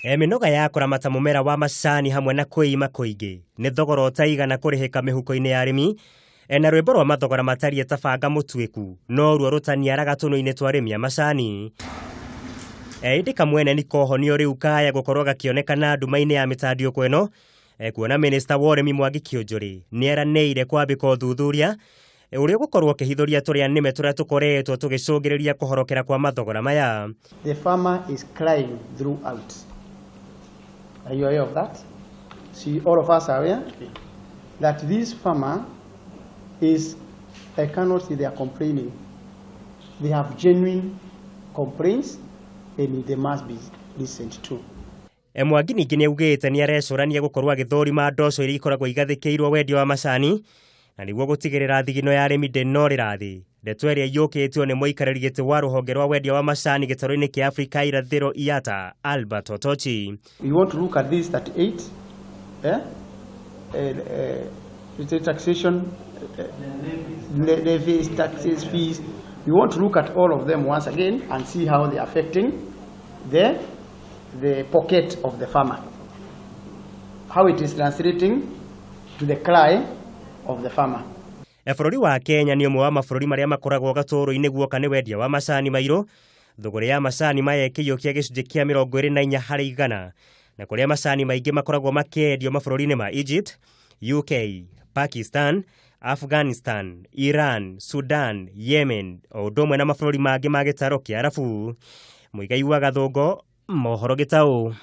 Mĩnoga ya kũramata mũmera wa macani hamwe na kwĩima kũingĩ nĩ thogora ũtaigana kũrĩhĩka mĩhuko-inĩ ya arĩmi. Na rwĩmbo rwa mathogora matariĩ ta banga mũtuĩku noruo rũtaniaraga tũnua-inĩ twa arĩmi a macani. Ĩndĩ kamwene nĩ kohonio rĩu kaya gũkorwo gakĩonekana nduma-inĩ ya mĩtandiũko ĩno, kuona minista wa ũrĩmi Mwangi Kĩũnjũrĩ nĩeranĩire kwambĩka ũthuthuria ũrĩa ũgũkorwo ũkĩhithũria tũrĩa nĩme tũrĩa tũkoretwo tũgĩcũngĩrĩria kũhorokera kwa mathogora maya. The farmer is crying throughout. Are you aware of that? See, all of us are aware that this farmer is, I cannot say they are complaining. They have genuine complaints and they must be listened to. Mwangi ningĩ nĩaugĩte nĩarecũrania gũkorwo agĩthũrima ndoco iria ikoragwo igathĩkĩirwo wendia wa macani na nĩguo gũtigĩrĩra thigino ya arĩmi ndĩnorĩra thĩ. Ndeto ĩrĩa iyũkĩtio nĩ mũikarĩri gĩtĩ wa rũhonge rwa wendia wa macani gĩtarũ-inĩ kĩa Afrika irathĩro IATA Albert Otochi. We want to look at this 38, eh? Taxation, levies, taxes, fees. We want to look at all of them once again and see how they are affecting the pocket of the farmer, how it is translating to the cry of the farmer. Bũrũri wa Kenya nĩ ũmwe wa mabũrũri marĩa makoragwo gatũrũ-inĩ guoka nĩ wendia wa macani mairũ. Thũgũrĩ ya macani maya ĩkĩiyũkia gĩcunjĩ kĩa 24 harĩ igana, na kũrĩa macani maingĩ makoragwo makĩendio mabũrũri-inĩ ma Egypt, UK, Pakistan, Afghanistan, Iran, Sudan, Yemen o ũndũ ũmwe na mabũrũri mangĩ ma gĩtaro kĩa Arabu. Mũigai wa Gathũngo, mohoro Gĩtaũ.